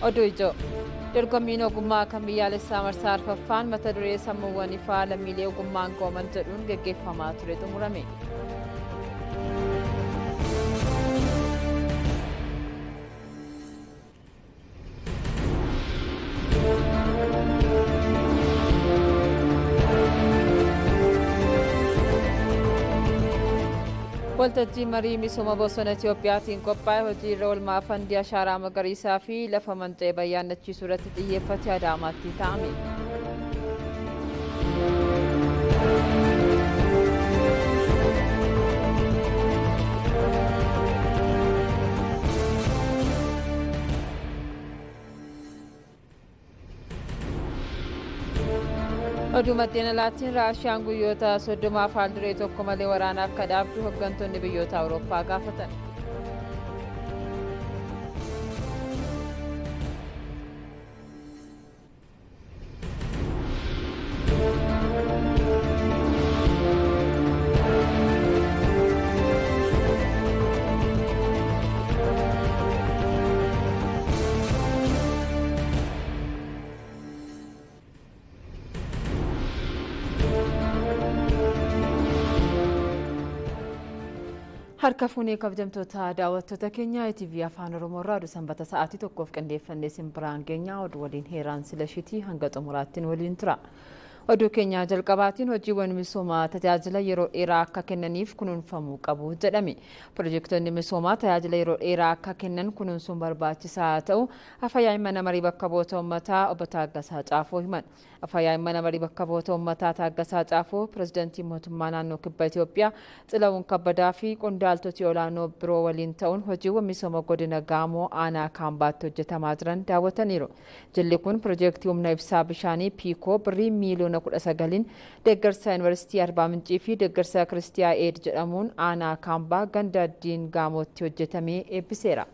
Oduu ijoo dorgommiin ogummaa kan biyyaalessaa marsaa arfaffaan mata duree sammuuwwan ifaa lammiilee ogummaan gooman jedhuun geggeeffamaa ture xumurame. Waltajjii marii misooma bosona Itiyoophiyaatiin qophaa'e hojii irra oolmaa fandii ashaaraa magariisaa fi lafa manca'e bayyaannachiisuu irratti xiyyeeffate Adaamaatti taa'ame. Oduu maddeen alaatiin Raashiyaan guyyoota 30 haal duree tokko malee waraana akka dhaabdu hooggantoonni biyyoota Awurooppaa gaafatan. Harka fuunee kabajamtoota daawwattoota keenya ETV Afaan Oromoo irraa oduu sanbata sa'aatii 1 qindeeffannee isin biraan geenya. Oduu waliin Heeraan Silashiitii hanga xumuraattiin waliin tura. Oduu keenya jalqabaatiin hojiiwwan misoomaa tajaajila yeroo dheeraa akka kennaniif kunuunfamuu qabu jedhame. Pirojektoonni misoomaa tajaajila yeroo dheeraa akka kennan kunuunsuun barbaachisaa ta'u Afayyaa'in mana marii bakka bu'oota uummataa obbo Taaggasaa Caafoo himan. Afayyaa'in mana marii bakka bu'oota uummataa Taaggasaa Caafoo pirezidaantii mootummaa naannoo kibba Itoophiyaa Xilawuun Kabbadaa fi qondaaltota olaanoo biroo waliin ta'uun hojiiwwan misooma godina Gaamoo aanaa Kaambaatti hojjetamaa jiran daawwataniiru. Jilli kun pirojektii humna ibsaa bishaanii Piikoo birrii miiliyoona 19 deeggarsa yuunivarsiitii Arbaa Mincii fi deeggarsa Kiristiyaa Eed jedhamuun aanaa Kaambaa ganda Diin Gaamootti hojjetamee eebbiseera.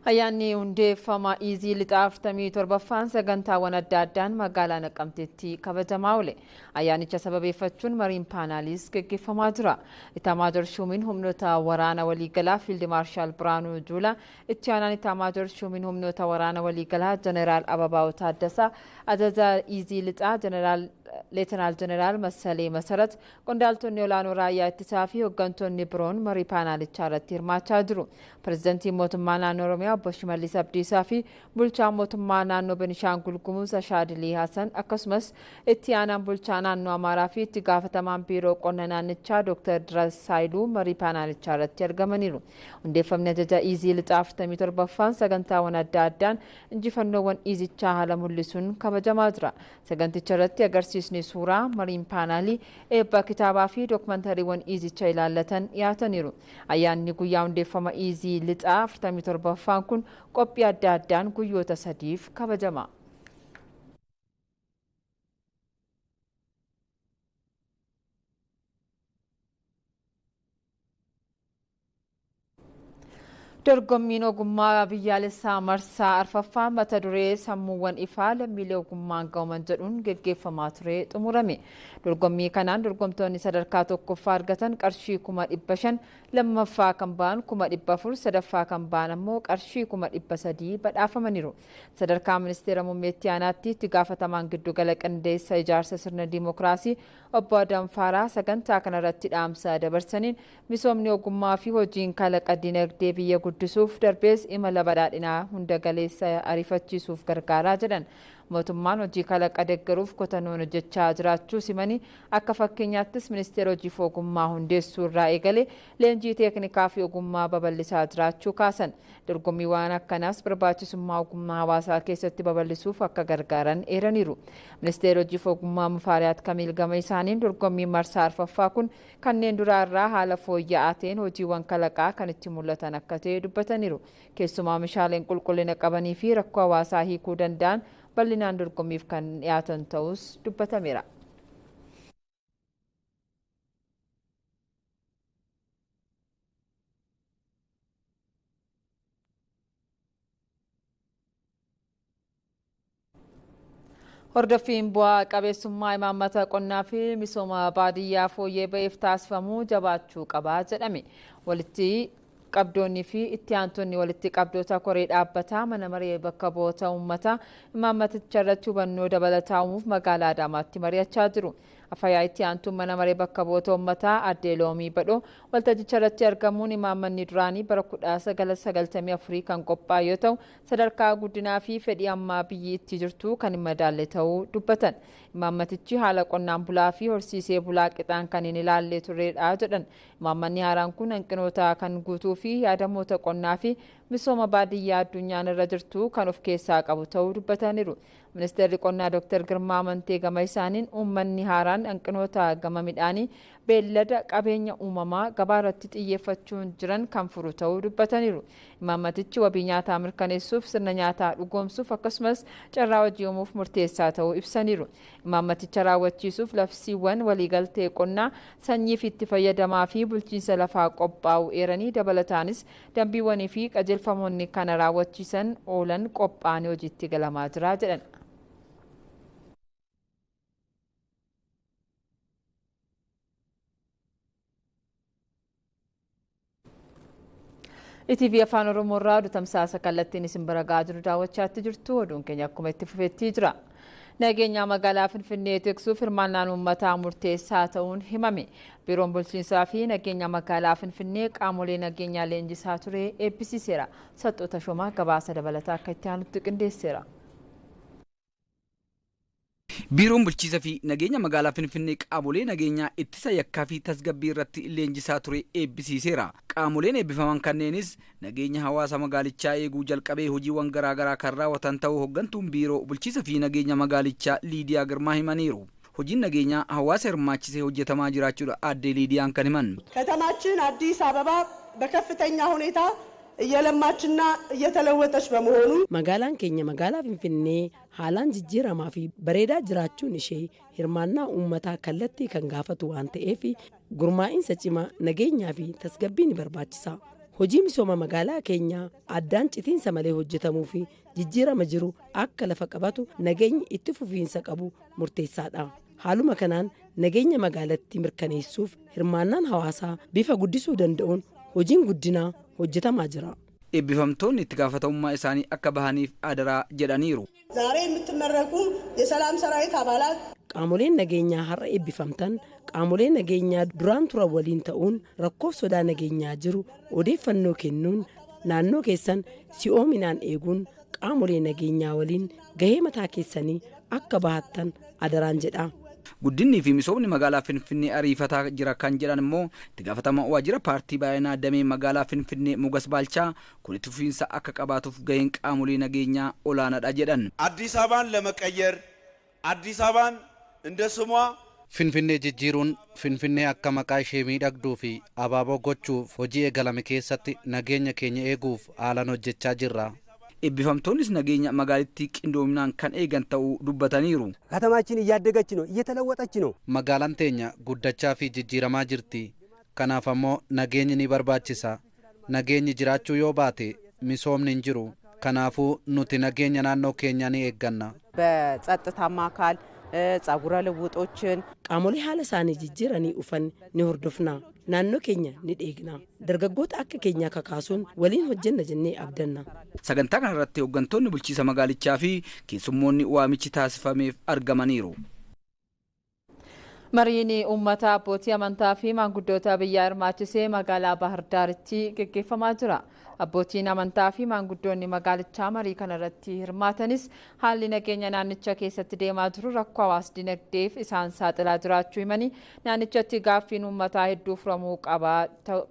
Ayyaanni hundeeffama Iizii lixaa 47ffaan sagantaawwan adda addaan magaalaa Naqamteetti kabajamaa oole. Ayyaanicha sababeeffachuun mariin paanaaliis gaggeeffamaa jira. Itaamaajoor Shuumiin humnoota waraana waliigalaa Fiild Maarshaal Biraanuu Juulaa, itti aanaan Itaamaajoor Shuumiin humnoota waraana waliigalaa Jeneraal Ababaw Taaddasaa, ajajaa Iizii lixaa Jeneraal Leetanaal Jeneraal Massalee Masarat, qondaaltonni olaanoo raayyaa ittisaa fi hooggantoonni biroon marii paanaalichaa irratti hirmaachaa jiru. Pirezidantiin mootummaa naannoo Oromiyaa obbo Shimallis Abdiisaa fi bulchaan mootummaa naannoo Benishaangul Gumuz Ashaadilii Hasan akkasumas itti aanaan bulchaa naannoo Amaaraa fi itti gaafatamaan biiroo qonna naannichaa Dr. Diras Saayiluu marii paanaalichaa irratti argamaniiru. Hundeeffamni ajaja Iizii lixaa 47ffaan sagantaawwan adda addaan injifannoowwan Iizichaa haala mul'isuun kabajamaa jira. Saganticha irratti agarsiisni suuraa, mariin paanaalii, eebba kitaabaa fi dookumantariiwwan Iizicha ilaallatan dhiyaataniiru. Ayyaanni guyyaa hundeeffama Iizii lixaa 47ffaan kun qophii adda addaan guyyoota 3f kabajama. Dorgommiin ogummaa biyyaalessaa marsaa arfaffaa mata duree sammuuwwan ifaa lammiilee ogummaan ga'uman jedhuun geggeeffamaa ture xumurame. Dorgommii kanaan dorgomtoonni sadarkaa tokkoffaa argatan qarshii 500,000, lammaffaa kan ba'an 400,000, sadaffaa kan ba'an ammoo qarshii 300,000 badhaafamaniiru. Sadarkaa ministeera muummeetti aanaatti itti gaafatamaan giddugala qindeessa ijaarsa sirna diimokiraasii obbo Adam Faaraa sagantaa kanarratti dhaamsa dabarsaniin misoomni ogummaa fi hojiin kalaqa dinagdee biyya guddisuuf darbees imala badhaadhinaa hunda galeessa ariifachiisuuf gargaaraa jedhan. Mootummaan hojii kalaqa deeggaruuf kutannoon hojjechaa jiraachuu simanii akka fakkeenyaattis ministeera hojii fi ogummaa hundeessuu irraa eegale leenjii teeknikaa fi ogummaa babal'isaa jiraachuu kaasan. Dorgommiiwwan akkanaas barbaachisummaa ogummaa hawaasaa keessatti babal'isuuf akka gargaaran eeraniiru. Ministeera hojii fi ogummaa Mufaariyaat Kamiil gama isaaniin dorgommiin marsaa arfaffaa kun kanneen duraa irraa haala fooyya'aa ta'een hojiiwwan kalaqaa kan itti mul'atan akka ta'e dubbataniiru. Keessumaa meeshaaleen qulqullina qabanii fi rakkoo hawaasaa hiikuu danda'an bal'inaan dorgommiif kan dhiyaatan ta'us dubbatameera. Hordoffiin bu'aa qabeessummaa imaammata qonnaa fi misooma baadiyyaa fooyyee ba'eef taasifamuu jabaachuu qabaa jedhame. Walitti qabdoonnii fi itti aantonni walitti qabdoota koree dhaabbataa mana maree bakka bu'oota uummataa imaammaticha irratti hubannoo dabalataa uumuuf magaalaa Adaamaatti mari'achaa jiru. Afayyaa itti aantuun mana maree bakka bu'oota uummataa addee Loomii Badhoo waltajjicha irratti argamuun imaammanni duraanii bara 1994 kan qophaa'e yoo ta'u sadarkaa guddinaa fi fedhii ammaa biyyi itti jirtu kan hin madaalle ta'uu dubbatan. Imaammatichi haala qonnaan bulaa fi horsiisee bulaa qixaan kan hin ilaalle turedha jedhan. Imaammanni haaraan kun hanqinoota kan guutuu fi yaadamoota qonnaa fi misooma baadiyyaa addunyaan irra jirtu kan of keessaa qabu ta'uu dubbataniiru. Ministeerri qonnaa Dr. Girmaa Amantee gama isaaniin uummanni haaraan hanqinoota gama midhaanii beellada qabeenya uumamaa gabaa irratti xiyyeeffachuun jiran kan furu ta'uu dubbataniiru. Imaammatichi wabii nyaataa mirkaneessuuf sirna nyaataa dhugoomsuuf akkasumas carraa hojii uumuuf murteessaa ta'uu ibsaniiru. Imaammaticha raawwachiisuuf labsiiwwan waliigaltee qonnaa sanyii fi itti fayyadamaa fi bulchiinsa lafaa qophaa'u eeranii dabalataanis dambiiwwanii fi qajeelfamoonni kana raawwachiisan oolan qophaa'anii hojiitti galamaa jira jedhan. ETV Afaan Oromoo irraa oduu tamsaasa kallattiin isin bira gahaa jiru daawwachaatti jirtu oduun keenya akkuma itti fufetti jira. Nageenya magaalaa Finfinnee tiksuuf hirmaannaan uummataa murteessaa ta'uun himame. Biiroon bulchiinsaa fi nageenya magaalaa Finfinnee qaamolee nageenyaa leenjisaa ture eebbisiiseera. Saxxoota Shomaa gabaasa dabalataa akka itti aanutti qindeesseera. Biiroon bulchiinsa fi nageenya magaalaa Finfinnee qaamolee nageenyaa ittisa yakkaa fi tasgabbii irratti leenjisaa ture eebbisiiseera. Qaamoleen eebbifaman kanneenis nageenya hawaasa magaalichaa eeguu jalqabee hojiiwwan garaagaraa kan raawwatan ta'uu hooggantuun biiroo bulchiinsa fi nageenya magaalichaa Liidiyaa Girmaa himaniiru. Hojiin nageenyaa hawaasa hirmaachisee hojjetamaa jiraachuudha aadde Liidiyaan kan himan. ከተማችን አዲስ አበባ በከፍተኛ ሁኔታ እየለማችና እየተለወጠች በመሆኑ Magaalaan keenya magaalaa Finfinnee haalaan jijjiiramaa fi bareedaa jiraachuun ishee hirmaannaa uummataa kallattii kan gaafatu waan ta'eef gurmaa'insa cimaa nageenyaa fi tasgabbii ni barbaachisa. Hojii misooma magaalaa keenyaa addaan citiinsa malee hojjetamuu fi jijjiirama jiru akka lafa qabatu nageenyi itti fufiinsa qabu murteessaadha. Haaluma kanaan nageenya magaalattii mirkaneessuuf hirmaannaan hawaasaa bifa guddisuu danda'uun hojiin guddinaa hojjetamaa jira. Eebbifamtoonni itti gaafatamummaa isaanii akka bahaniif adaraa jedhaniiru. ዛሬ የምትመረቁ የሰላም ሰራዊት አባላት Qaamoleen nageenyaa har'a eebbifamtan qaamolee nageenyaa duraan turan waliin ta'uun rakkoof sodaa nageenyaa jiru odeeffannoo kennuun naannoo keessan si'oominaan eeguun qaamolee nageenyaa waliin gahee mataa keessanii akka bahattan adaraan jedha. Guddinni fi misoomni magaalaa Finfinnee ariifataa jira kan jedhan immoo itti gaafatama waajjira paartii baay'inaa damee magaalaa Finfinnee Mogas Baalchaa kun itti fufiinsa akka qabaatuuf gaheen qaamolee nageenyaa olaanaadha jedhan. አዲስ አበባን ለመቀየር አዲስ አበባን እንደ ስሟ Finfinnee jijjiiruun Finfinnee akka maqaa ishee miidhagduu fi abaaboo gochuuf hojii eegalame keessatti nageenya keenya eeguuf haalaan hojjechaa jirra. Eebbifamtoonnis nageenya magaalittii qindoominaan kan eegan ta'uu dubbataniiru. ከተማችን እያደገች ነው፣ እየተለወጠች ነው። Magaalaan teenya guddachaa fi jijjiiramaa jirti. Kanaaf ammoo nageenyi ni barbaachisa. Nageenyi jiraachuu yoo baate misoomni hin jiru. Kanaafuu nuti nageenya naannoo keenyaa ni eegganna. በጸጥታማ አካል ጸጉረ ልውጦችን Qaamolee haala isaanii jijjiiranii dhufan ni hordofna. Naannoo keenya ni dheegna. Dargaggoota akka keenyaa kakaasuun waliin hojjenna jennee abdanna. Sagantaa kanarratti hooggantoonni bulchiinsa magaalichaa fi keessummoonni waamichi taasifameef argamaniiru. Mariin uummata abbootii amantaa fi maanguddoota biyyaa hirmaachisee magaalaa Bahar Daaritti gaggeeffamaa jira. Abbootiin amantaa fi maanguddoonni magaalichaa marii kanarratti hirmaatanis haalli nageenya naannicha keessatti deemaa jiru rakkoo hawaas dinagdeef isaan saaxilaa jiraachuu himanii naannichatti gaaffiin uummataa hedduu furamuu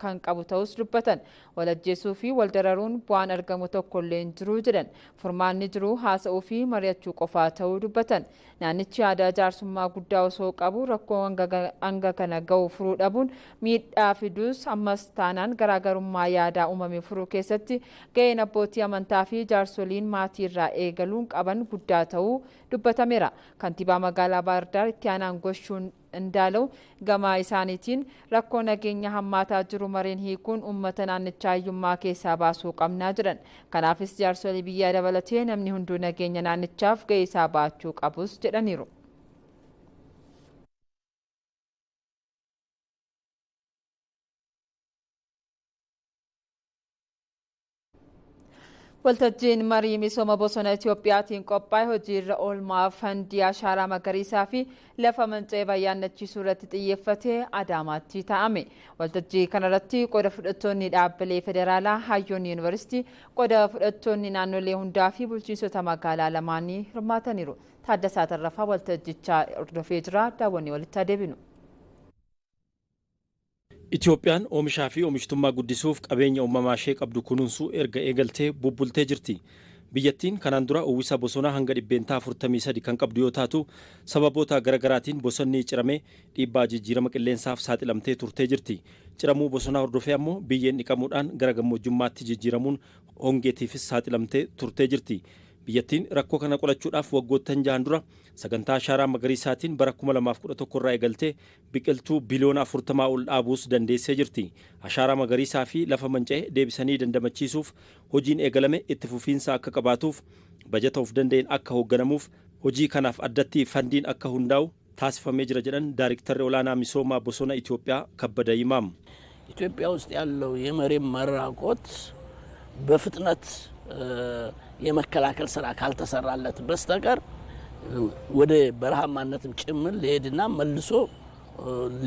kan qabu ta'us dubbatan. Walajjeesuu fi waldararuun bu'aan argamu tokkollee hin jiru jedhan. Furmaanni jiru haasa'uu fi mari'achuu qofaa ta'uu dubbatan. Naannichi aadaa jaarsummaa guddaa osoo qabu rakkoo hanga kana ga'u furuu dhabuun miidhaa fiduus ammas taanaan garaagarummaa yaadaa uumame furuu keessatti ga'een abbootii amantaa fi jaarsoliin maatii irraa eegaluun qaban guddaa ta'uu dubbatameera. Kantiibaa magaalaa Baahirdaar itti aanaan Goshuun Indaalaw gama isaaniitiin rakkoo nageenya hammaataa jiru mareen hiikuun uummata naannichaa hiyyummaa keessaa baasuu qabnaa jedhan. Kanaafis jaarsolii biyyaa dabalatee namni hunduu nageenya naannichaaf ga'ee isaa baachuu qabus jedhaniiru. Waltajjiin marii misooma bosona Itiyoophiyaatiin qophaa'e hojiirra oolmaa fandii ashaaraa magariisaa fi lafa manca'ee bayyaannachiisuu irratti xiyyeeffatee Adaamaatti taa'ame. Waltajjii kanarratti qooda fudhattoonni dhaabbilee federaalaa, hayyoonni yuunivarsiitii, qooda fudhattoonni naannolee hundaa fi bulchiinsota magaalaa lamaanii hirmaataniiru. Taaddasaa Tarrafaa waltajjichaa hordofee jira. Daawwannee walitti adeeminu. Itoophiyaan oomishaa fi oomishtummaa guddisuuf qabeenya uumamaa ishee qabdu kunuunsuu erga eegaltee bubbultee jirti. Biyyattiin kanaan dura uwwisa bosonaa hanga 43% kan qabdu yoo taatu, sababoota garaagaraatiin bosonni ciramee dhiibbaa jijjiirama qilleensaaf saaxilamtee turtee jirti. Ciramuu bosonaa hordofee ammoo biyyeen dhiqamuudhaan gara gammoojjummaatti jijjiiramuun hongeetiifis saaxilamtee turtee jirti. Biyyattiin rakkoo kana qolachuudhaaf waggoottan jahan dura sagantaa ashaaraa magariisaatiin bara 2011 irraa eegaltee biqiltuu biliyoona 40 ol dhaabuus dandeessee jirti. Ashaaraa magariisaa fi lafa manca'e deebisanii dandamachiisuuf hojiin eegalame itti fufiinsa akka qabaatuuf bajata of danda'een akka hoogganamuuf hojii kanaaf addatti fandiin akka hundaa'u taasifamee jira jedhan Daariktarri olaanaa misooma bosona Itoophiyaa Kabbada Yimaam. ኢትዮጵያ ውስጥ ያለው የመሬት መራቆት በፍጥነት የመከላከል ስራ ካልተሰራለት በስተቀር ወደ በረሃማነትም ጭምር ሊሄድና መልሶ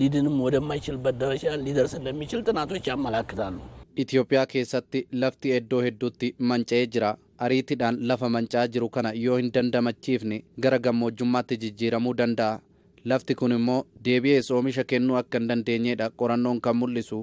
ሊድንም ወደማይችልበት ደረጃ ሊደርስ እንደሚችል ጥናቶች ያመላክታሉ። Itoophiyaa keessatti lafti iddoo hedduutti manca'ee jira. Ariitiidhaan lafa manca'aa jiru kana yoo hin dandamachiifne gara gammoojjummaatti jijjiiramuu danda'a. Lafti kun immoo deebi'ees oomisha kennuu akka hin dandeenyedha qorannoon kan mul'isu.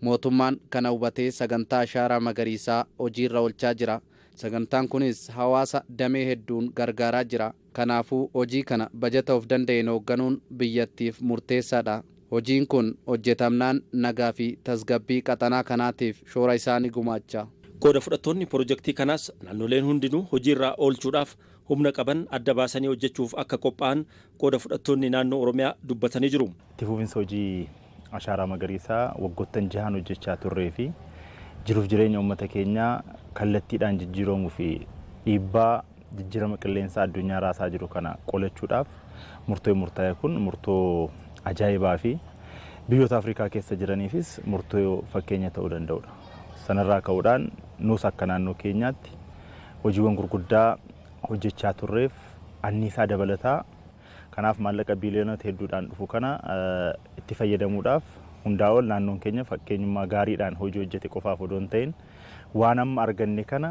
Mootummaan kana hubatee sagantaa ashaaraa magariisaa hojiirra oolchaa jira. Sagantaan kunis hawaasa damee hedduun gargaaraa jira. Kanaafuu hojii kana bajata of danda'een hoogganuun biyyattiif murteessaadha. Hojiin kun hojjetamnaan nagaa fi tasgabbii qaxanaa kanaatiif shoora isaa ni gumaacha. Qooda fudhattoonni pirojektii kanaas naannoleen hundinuu hojiirra oolchuudhaaf humna qaban adda baasanii hojjechuuf akka qophaa'an qooda fudhattoonni naannoo Oromiyaa dubbatanii jiru. Itti fufinsa hojii ashaaraa magariisaa waggoottan jahan hojjechaa turree fi jiruuf jireenya uummata keenyaa kallattiidhaan jijjiiramuu fi dhiibbaa jijjiirama qilleensaa addunyaa raasaa jiru kana qolachuudhaaf murtoo murtaa'e kun murtoo ajaa'ibaa fi biyyoota Afrikaa keessa jiraniifis murtoo fakkeenya ta'uu danda'udha. Sanarraa ka'uudhaan nus akka naannoo keenyaatti hojiiwwan gurguddaa hojjechaa turreef anniisaa dabalataa kanaaf maallaqa biiliyoonota hedduudhaan dhufu kana itti fayyadamuudhaaf hundaa ol naannoon keenya fakkeenyummaa gaariidhaan hojii hojjete qofaaf odoo hin ta'in waan amma arganne kana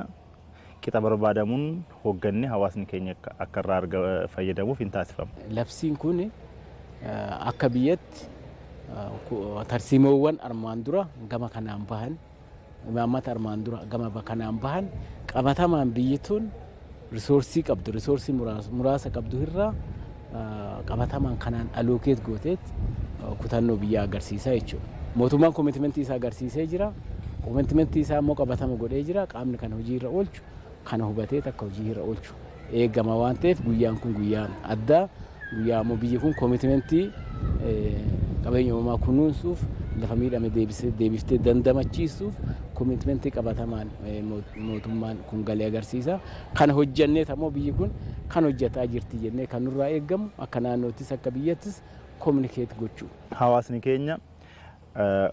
qixa barbaadamuun hoogganne hawaasni keenya akka irraa fayyadamuuf hin taasifamu. Labsiin kun akka biyyatti tarsiimoowwan armaan dura gama kanaan bahan, imaammata armaan dura gama kanaan bahan qabatamaan biyyi tun risoorsii qabdu, risoorsii muraasa qabdu irraa qabatamaan kanaan alookeet gooteet kutannoo biyyaa agarsiisaa jechuudha. Mootummaan koomitimentii isaa agarsiisee jira. Koomitimentii isaa immoo qabatama godhee jira. Qaamni kana hojii irra oolchu kana hubatee akka hojii irra oolchu eegama waan ta'eef guyyaan kun guyyaa addaa, guyyaa immoo biyyi kun koomitimentii qabeenya uumamaa kunuunsuuf lafa miidhame deebiftee dandamachiisuuf koomitimentii qabatamaan mootummaan kun galee agarsiisa. Kana hojjanneet ammoo biyyi kun kan hojjetaa jirti jennee kan nurraa eegamu akka naannoottis akka biyyattis kominikeet gochuu. Hawaasni keenya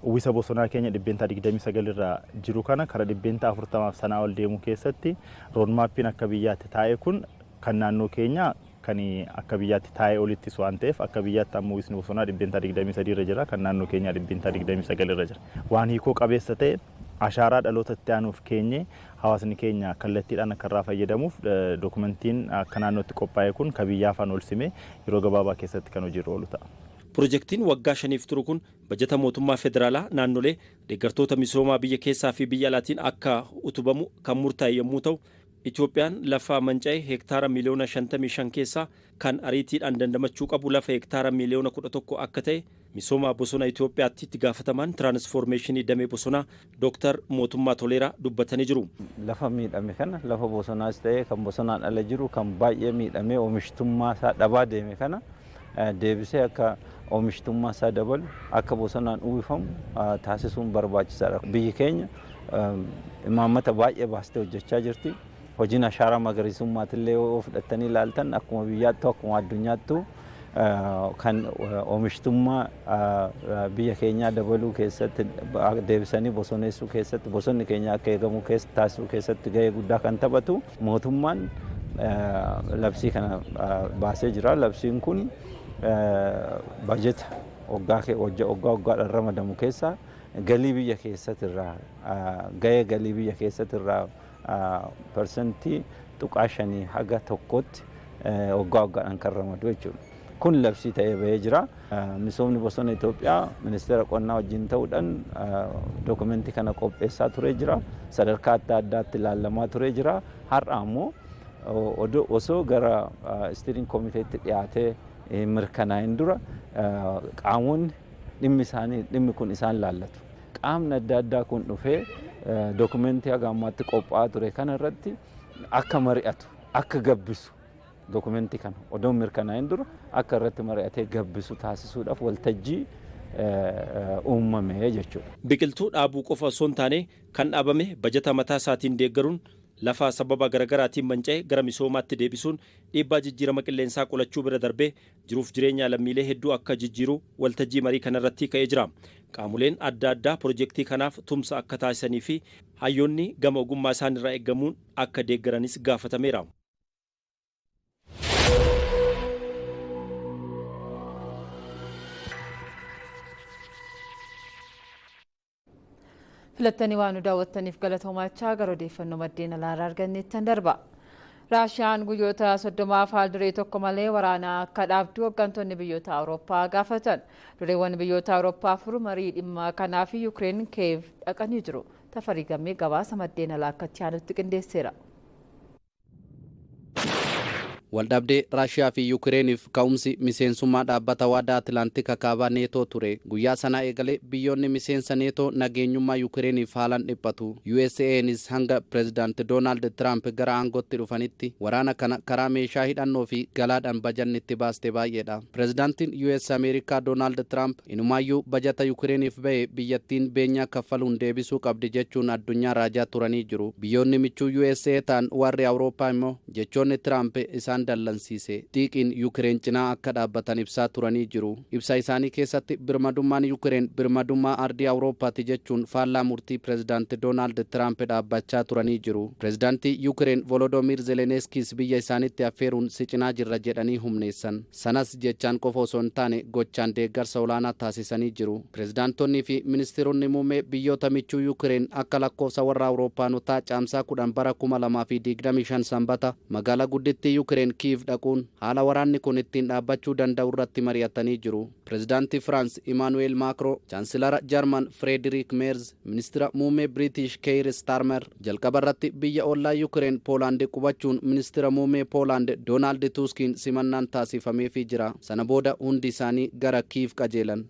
uwwisa bosonaa keenya 29% irraa jiru kana kara 40% sanaa ol deemuu keessatti roodmaappiin akka biyyaatti taa'e kun kan naannoo keenya kan akka biyyaatti taa'ee olittis waan ta'eef akka biyyaatti ammoo uwwisni bosonaa 23% irra jira, kan naannoo keenyaa 29% irra jira. Waan hiikoo qabeessa ta'e ashaaraa dhaloota itti aanuuf keenye hawaasni keenya kallattiidhaan akka irraa fayyadamuuf dookumentiin akka naannootti qophaa'e kun ka biyyaa afaan ol simee yeroo gabaabaa keessatti kan hojiirra oolu ta'a. Pirojektiin waggaa 5 turu kun bajata mootummaa federaalaa naannolee deeggartoota misoomaa biyya keessaa fi biyya alaatiin akka utubamu kan murtaa'e yommuu ta'u, Itoophiyaan lafa manca'e hektaara miliyoona 55 keessaa kan ariitiidhaan dandamachuu qabu lafa hektaara miliyoona 11 akka ta'e Misooma Bosona Itoophiyaatti itti gaafatamaan tiraansfoormeeshinii damee bosonaa Dooktar Mootummaa Toleeraa dubbatanii jiru. Lafa miidhame kana, lafa bosonaas ta'ee kan bosonaan ala jiru, kan baay'ee miidhamee oomishtummaa isaa dhabaa deeme kana deebisee akka oomishtummaa isaa dabalu, akka bosonaan uwwifamu taasisuun barbaachisaadha. Biyyi keenya imaammata baay'ee baastee hojjechaa jirti. Hojiin ashaaraa magariisummaatillee yoo fudhattanii ilaaltan, akkuma biyyaattu akkuma addunyaattu kan oomishtummaa biyya keenyaa dabaluu keessatti, deebisanii bosoneessuu keessatti, bosonni keenya akka eegamu taasisuu keessatti gahee guddaa kan taphatu mootummaan labsii kana baasee jira. Labsiin kun bajeta waggaa waggaadhaan ramadamu keessaa galii biyya keessatirraa, gahee galii biyya keessatirraa 0.5% haga 1tti waggaa waggaadhaan kan ramadu jechuudha. Kun labsii ta'ee bahee jira. Misoomni Bosona Itoophiyaa Ministeera Qonnaa wajjin ta'uudhaan dookumentii kana qopheessaa turee jira. Sadarkaa adda addaatti ilaalamaa turee jira. Har'a ammoo osoo gara steering komiteetti dhiyaatee mirkanaa'in dura, qaamonni dhimmi isaanii dhimmi kun isaan laallatu. Qaamni adda addaa kun dhufee dookumentii haga ammaatti qophaa'aa ture kana irratti akka mari'atu, akka gabbisu, dookumentii kana odoo mirkanaa'in dura akka irratti mari'atee gabbisu taasisuudhaaf waltajjii uumame jechuudha. Biqiltuu dhaabuu qofa osoo hin taane, kan dhaabame bajata mataa isaatiin deeggaruun, lafa sababa garaagaraatiin manca'e gara misoomaatti deebisuun dhiibbaa jijjiirama qilleensaa qolachuu bira darbee jiruuf jireenya lammiilee hedduu akka jijjiiru waltajjii marii kanarratti ka'ee jira. Qaamoleen adda addaa pirojektii kanaaf tumsa akka taasisanii fi hayyoonni gama ogummaa isaan irraa eeggamuun akka deeggaranis gaafatameera. Filattanii waan nu daawwattaniif galatoomachaa, gara odeeffannoo maddeen alaarraa arganneettan darba. Raashiyaan guyyoota 30f haal duree tokko malee waraana akka dhaabdu hooggantoonni biyyoota Awurooppaa gaafatan. Dureewwan biyyoota Awurooppaa 4 marii dhimma kanaa fi Yukireen Keev dhaqanii jiru. Tafarii Gammee gabaasa maddeen alaa akkatti aanutti qindeesseera. Waldhabdee Raashiyaa fi Yukireeniif ka'umsi miseensummaa dhaabbata Waadaa Atilaantika Kaabaa Neetoo ture. Guyyaa sanaa eegalee biyyoonni miseensa Neetoo nageenyummaa Yukireeniif haalaan dhiphatu. USAnis hanga Pireezidaanti Doonaald Tiraamp gara aangootti dhufanitti waraana kana karaa meeshaa hidhannoo fi galaadhaan bajanni itti baaste baay'eedha. Pireezidaantiin US Ameerikaa Doonaald Tiraamp inumaayyuu bajata Yukireeniif ba'e biyyattiin beenyaa kaffaluun deebisuu qabdi jechuun addunyaa raajaa turanii jiru. Biyyoonni michuu USA ta'an warri Awurooppaa immoo jechoonni Tiraamp isaan dallansiise. Xiiqiin Yukireen cinaa akka dhaabbatan ibsaa turanii jiru. Ibsa isaanii keessatti birmadummaan Yukireen birmadummaa ardii Awurooppaati jechuun faallaa murtii Pireezidaanti Doonaald Tiraamp dhaabbachaa turanii jiru. Pireezidaantii Yukireen Volodoomiir Zeleniskis biyya isaanitti affeeruun si cinaa jirra jedhanii humneessan. Sanas jechaan qofa osoo hin taane gochaan deeggarsa olaanaa taasisanii jiru. Pireezidaantonnii fi ministeeronni muummee biyyoota michuu Yukireen akka lakkoofsa warra Awurooppaanotaa Caamsaa 10 bara 2025 Sanbata magaalaa guddittii Yukireen Kiiv dhaquun haala waraanni kun ittiin dhaabbachuu danda'u irratti mari'atanii jiru. Pireezidaantii Firaans Imaanu'eel Maakroo, Chaansilara Jarman Firederik Meerz, ministeera muummee Biriitish Keir Starmer jalqaba irratti biyya ollaa Yukireen Poolaand qubachuun ministeera muummee Poolaand Doonaald Tuskiin simannaan taasifameefii jira. Sana booda hundi isaanii gara Kiiv qajeelan.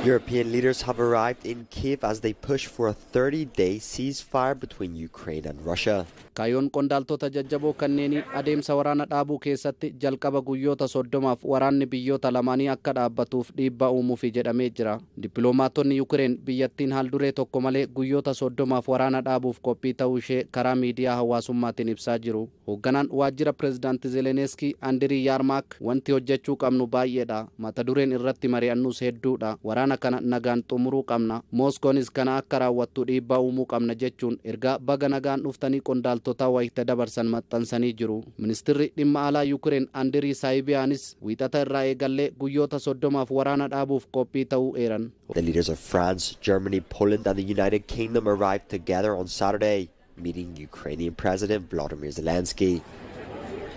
European leaders have arrived in Kiev as they push for a 30-day ceasefire between Ukraine and Russia. Kaayyoon qondaaltota jajjaboo kanneenii adeemsa waraana dhaabuu keessatti jalqaba guyyoota 30f waraanni biyyoota lamaanii akka dhaabbatuuf dhiibbaa uumuufi jedhamee jira. Dippiloomaatonni Yukireen biyyattiin haalduree tokko malee guyyoota 30f waraana dhaabuuf qophii ta'uu ishee karaa miidiyaa hawaasummaatiin ibsaa jiru. Hoogganaan waajjira Pireezidaanti Zeleniskii Andirii Yaarmaak, "Wanti hojjechuu qabnu baay'eedha. Mata dureen irratti mari'annus hedduudha. Waraana kana nagaan xumuruu qabna. Mooskoonis kana akka raawwattu dhiibbaa uumuu qabna" jechuun ergaa baga nagaan dhuftanii qondaaltota wayita dabarsan maxxansanii jiru. Ministirri dhimma alaa Yukireen Andirii Saayibiyaanis Wiixata irraa eegallee guyyoota 30f waraana dhaabuuf qophii ta'uu eeran. The leaders of France, Germany, Poland and the United Kingdom arrived together on Saturday, meeting Ukrainian President Volodymyr Zelensky.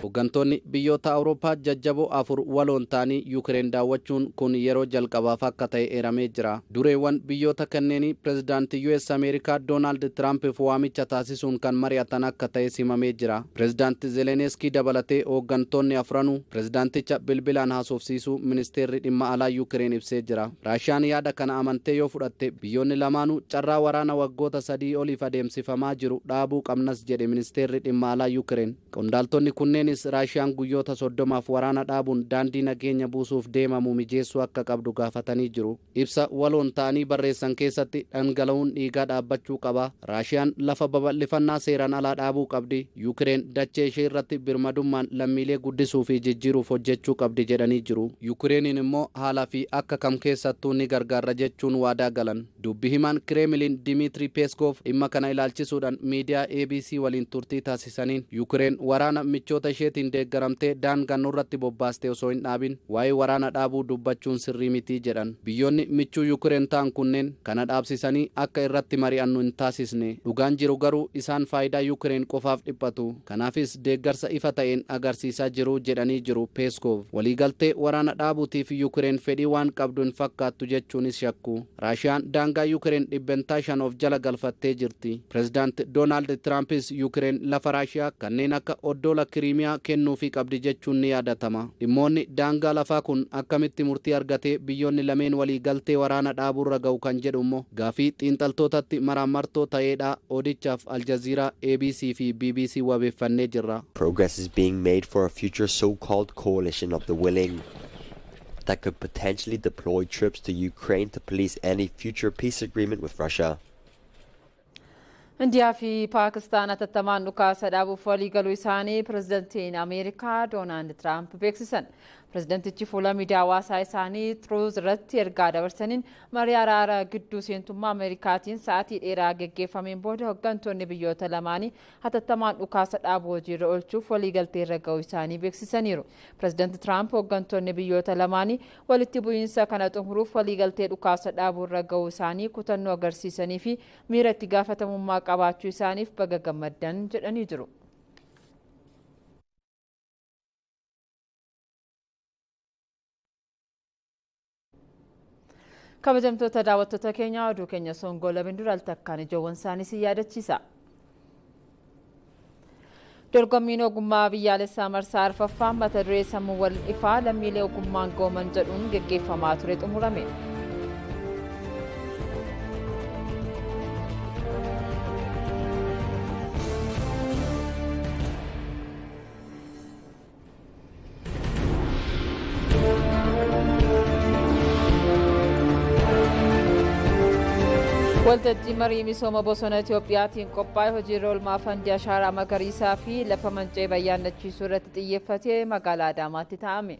Hooggantoonni biyyoota Awurooppaa jajjaboo 4 waloon ta'anii Yuukireen daawwachuun kun yeroo jalqabaaf akka ta'e eeramee jira. Dureewwan biyyoota kanneenii pirezidaantii US Ameerikaa Doonaald Tiraampiif waamicha taasisuun kan mari'atan akka ta'e simamee jira. Pirezidaanti Zeleniskii dabalatee hooggantoonni afranuu pirezidaanticha bilbilaan haasofsiisuu ministeerri dhimma alaa Yuukireen ibsee jira. Raashiyaan yaada kana amantee yoo fudhatte biyyoonni lamaanuu carraa waraana waggoota 3 oliif adeemsifamaa jiru dhaabuu qabnas jedhe ministeerri dhimma alaa Yuukireen. Qondaaltonni kunneenis Raashiyaan guyyoota 30f waraana dhaabuun daandii nageenya buusuuf deemamu mijeessuu akka qabdu gaafatanii jiru. Ibsa waloon ta'anii barreessan keessatti dhangala'uun dhiigaa dhaabbachuu qaba. Raashiyaan lafa babal'ifannaa seeraan alaa dhaabuu qabdi. Yuukireen dachee ishee irratti birmadummaan lammiilee guddisuu fi jijjiiruuf hojjechuu qabdi jedhanii jiru. Yuukireeniin immoo haalaa fi akka kam keessattuu ni gargaarra jechuun waadaa galan. Dubbi himaan Kireemiliin Dimitri Peskov dhimma kana ilaalchisuudhaan miidiyaa ABC waliin turtii taasisaniin Yuukireen waraana michoota isheetiin deeggaramtee daangaa nurratti bobbaaste osoo hin dhaabin waa'ee waraana dhaabuu dubbachuun sirrii miti jedhan. Biyyoonni michuu Yuukireen ta'an kunneen kana dhaabsisanii akka irratti mari'annu hin taasisne. Dhugaan jiru garuu isaan faayidaa Yuukireen qofaaf dhiphatu. Kanaafis deeggarsa ifa ta'een agarsiisaa jiru jedhanii jiru Peskov. Waliigaltee waraana dhaabuutiif Yuukireen fedhii waan qabdu hin fakkaattu jechuunis shakku. Raashiyaan daangaa Yuukireen 5% of jala galfattee jirti. Pirezidaant Doonaald Tiraampis Yuukireen lafa Raashiyaa kanneen akka oddoola Kiriimiyaa kennuufii qabdi jechuun ni yaadatama. Dhimmoonni daangaa lafaa kun akkamitti murtii argatee biyyoonni lameen waliigaltee waraana dhaabuurra ga'u kan jedhu immoo gaafii xiinxaltootatti maraammartoo ta'eedha. Odichaaf Aljaziiraa, ABC fi BBC wabeeffannee jirra. Progress is being made for a future so-called coalition of the willing that could potentially deploy troops to Ukraine to police any future peace agreement with Russia. Indiyaa fi Paakistaan atattamaan dhukaasa dhaabuuf waliigaluu isaanii pirezidantiin Ameerikaa Doonaald Tiraamp beeksisan. Pirezidantichi fuula miidiyaa hawaasaa isaanii Truth irratti ergaa dabarsaniin marii araara gidduu seentummaa Ameerikaatiin sa'aatii dheeraa geggeeffameen booda hooggantoonni biyyoota lamaanii hatattamaan dhukaasa dhaabuu hojiirra oolchuuf waliigaltee irra ga'uu isaanii beeksisaniiru. Pirezidanti Tiraamp hooggantoonni biyyoota lamaanii walitti bu'iinsa kana xumuruuf waliigaltee dhukaasa dhaabuu irra ga'uu isaanii kutannoo agarsiisanii fi miira itti gaafatamummaa qabaachuu isaaniif baga gammaddan jedhanii jiru. Kabajamtoota daawwattoota keenyaa, oduu keenya songoo lameen dura al takkaan ijoowwan isaanii si yaadachiisa. Dorgommiin ogummaa biyyaalessaa marsaa arfaffaa mata duree sammuu wal ifaa lammiilee ogummaan gooman jedhuun geggeeffamaa ture xumurame. Waltajjii marii misooma bosona Itiyoophiyaatiin qophaa'e hojiirra oolmaa fandii ashaaraa magariisaa fi lafa manca'ee bayyaannachiisuu irratti xiyyeeffatee magaalaa Adaamaatti taa'ame.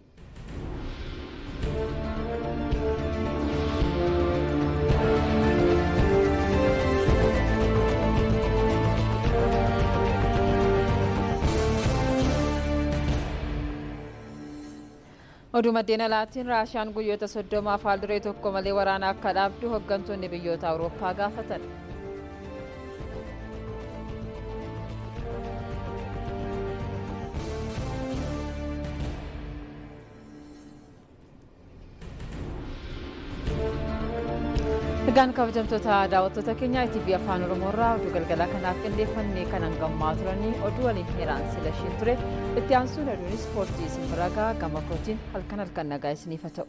Oduu maddeen alaatiin Raashiyaan guyyoota 30f haal duree tokko malee waraana akka dhaabdu hooggantoonni biyyoota Awurooppaa gaafatan. Egaan kabajamtoota daawwattoota keenya, ITV Afaan Oromoo irraa oduu galgalaa kanaaf qindeeffannee kan hangammaa turanii oduu waliin heeraan silashiin ture. Itti aansuun oduun ispoortii isin bira ga'a. Gama kootiin halkan halkan nagaa isiniif haa ta'u.